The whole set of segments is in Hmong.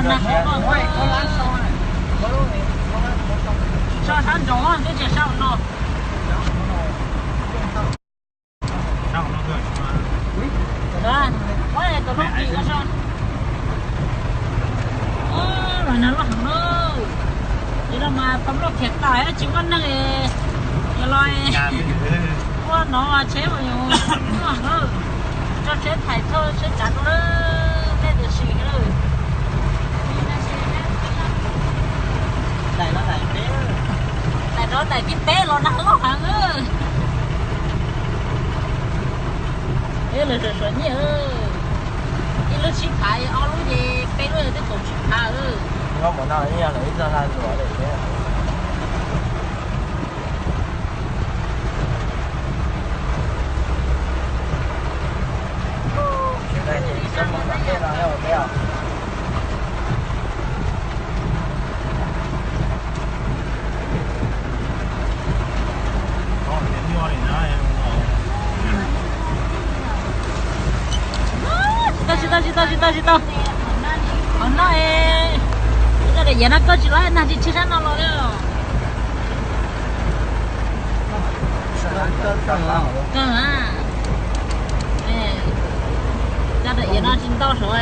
So sab nraud twb tsis sab no. Los nag loj heev na. Ces no mas pab loj khiav tas tsis muaj neeg, yog los ua no tsheb mas yus loj heev na. Tso tsheb thais thauj tsheb tsav rau lawm, tej tus sim lawm. Tais no tais thib peb los nag loj heev. Peb lawv suav suav nyiaj, ib lub tsib phav, ob lub ces peb lub twb kaum tsib phav. Nyob mus no yog lawv ib txoj lag luam lawm thiab. Tsis tau, tsis tau, tsis tau, tsis tau. Qhov no es, koj daim iav no koj tsis los nag tsis tshiab sab no los li. Koj daim iav no tsis ntau saud.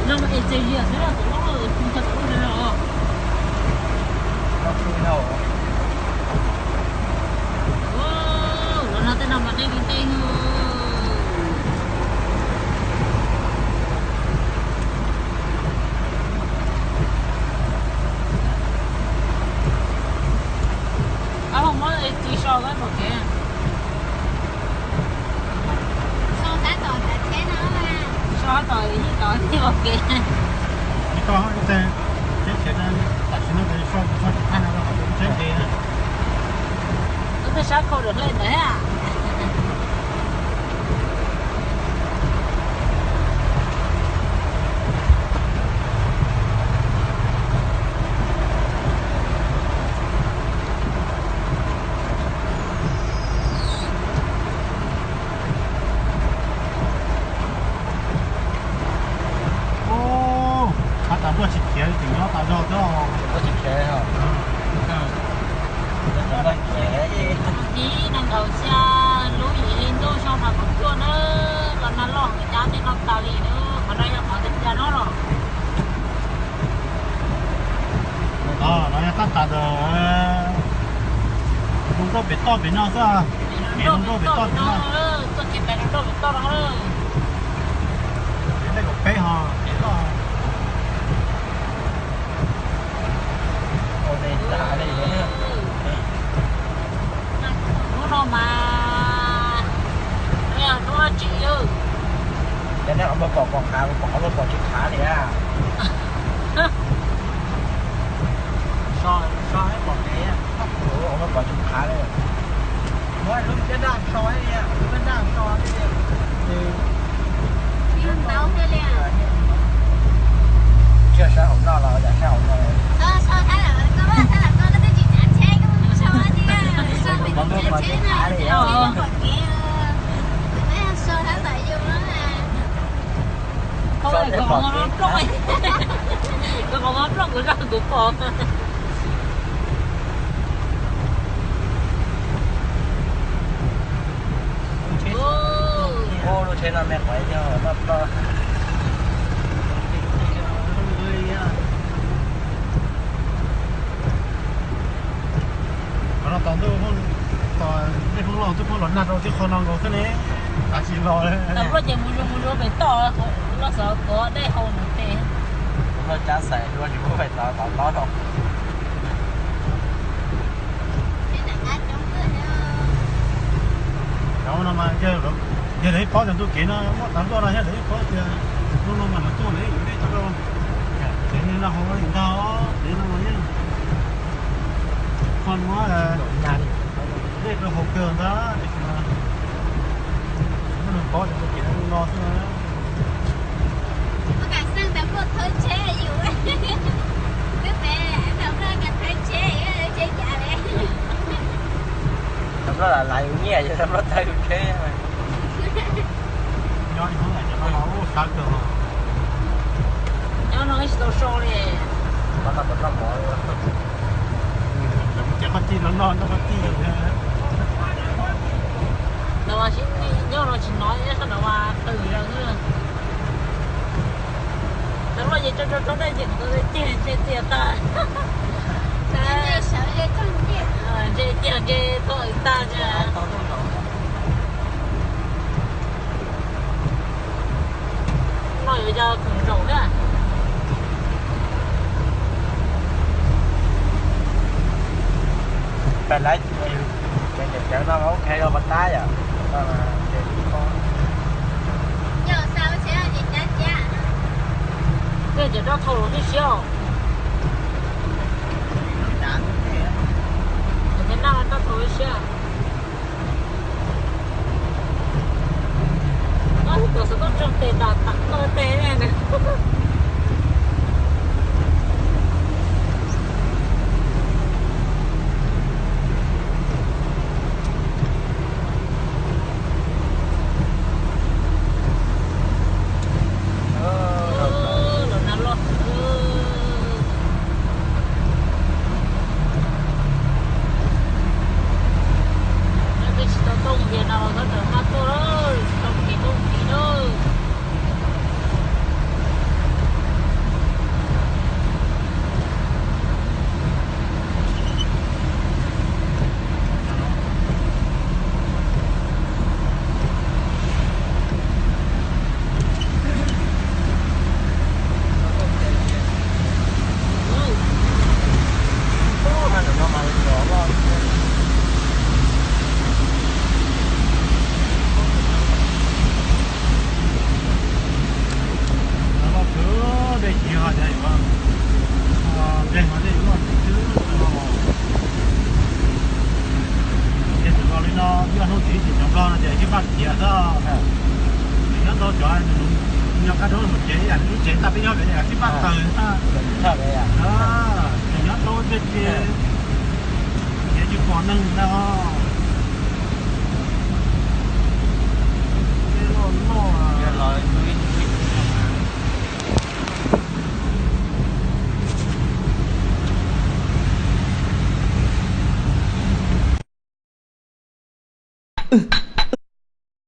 Zoo es txawm yam xwb los tus loj, tus loj os. Los no tej no mas deb li deb. Ab, muab txiv so pom kev. So tom ib tom tib pom kev. Tam sim no so tsis thaj no, tsheb kev. Wb pheej sab khau rau hle ntawd thiab. Ub, qhov tas npluaj tsis khiav tseem nyob tas zog xwb. Npluaj tsis khiav. Tib nees nkaum xya lub yim hli ntuj xyoo no kuv tuaj na, los nag loj heev, cab tej no tas li na, qhov no yog qhov twg cas no los. Los yog tab tas ntawm zoo nkauj pem toj pem no xwb, pem zoo nkauj pem toj pem no, txoj kev pem zoo nkauj pem toj no. Pem tej kaum peb ho pem toj. Hnub no mas, hnub no tsis yog. Cov nej qhov muag pom pom qhav, qhov muag pom tsis qhav li a. So, so pom kev, qhov muag pom tsis qhav li. Muab lub caj daj so, lub caj daj so. Tsiaj sab hauv no los yam sab hauv no. Qhov muag plooj, qhov muag plooj kuv zaj kuv pom. Ub, lub tsheb no me qhov yog noj ploj. Qhov no tos ntuj, tos nej Hmoob los ntuj pheej los nag rau tib qho no nkaus xwb ne, kav tsis los. Tau luaj ces mus zuag mus zuag pem toj, loj xav kov dej hau mus tes. Luaj cab xais luaj tsis pub pem tod tod tob rau. Cov no mas yog lawv ib pob cov ntu kev no muaj tas ntuj no thiab, lawv ib pob tias hnub no mas lawv tuaj lawv yuav dej tso rau. Kev no hauv li ntag, kev no mas yeej qhov muab dej rau hauv kawg ntag, tiam sis mas muaj neeg paub cov ntu kev no xwb na. Ua kam xeej tas kuj thawb tsheb yus. Twb pem Nyob no ib tsis tau so li. Lawv mus cov qhov tij no noj noj qhov tij. Lawv mas sib nyob no tsis hnov nyob sab nraud mas qw zog. Cov loj ces tso tso tso dej ces tus ceg ntse tiag tag. Ntse tiag ntse tag tag. No yuav yog khoom zaum thiab. Pem lawv ces cov no ua ke rau pas tab yom. Tej cov roj thau los tib siab os. Cov no roj thau tib siab. Ob tug tuam xov tooj tsoog tes nram tam ko tes ne. Los nag loj. Nyob twb tsis tau tooj tias no los txhob rawm qab tuaj lawm, tsis tau kev tuaj kev lawm. Loj kawg, dej ci ho cas yuav, dej ho dej yuav loj xwb no. Ces txawm los li no ib ob hnub ntxiv ces cov nplog no ces sib pab khiav xwb. Nyob tau cov nyob qab roob mus tsev ib yam li lub tsev ntaj peb nyob pem sib pab taws xwb. Ces nyob tau tej ces khiav tsis pom neeg ntag.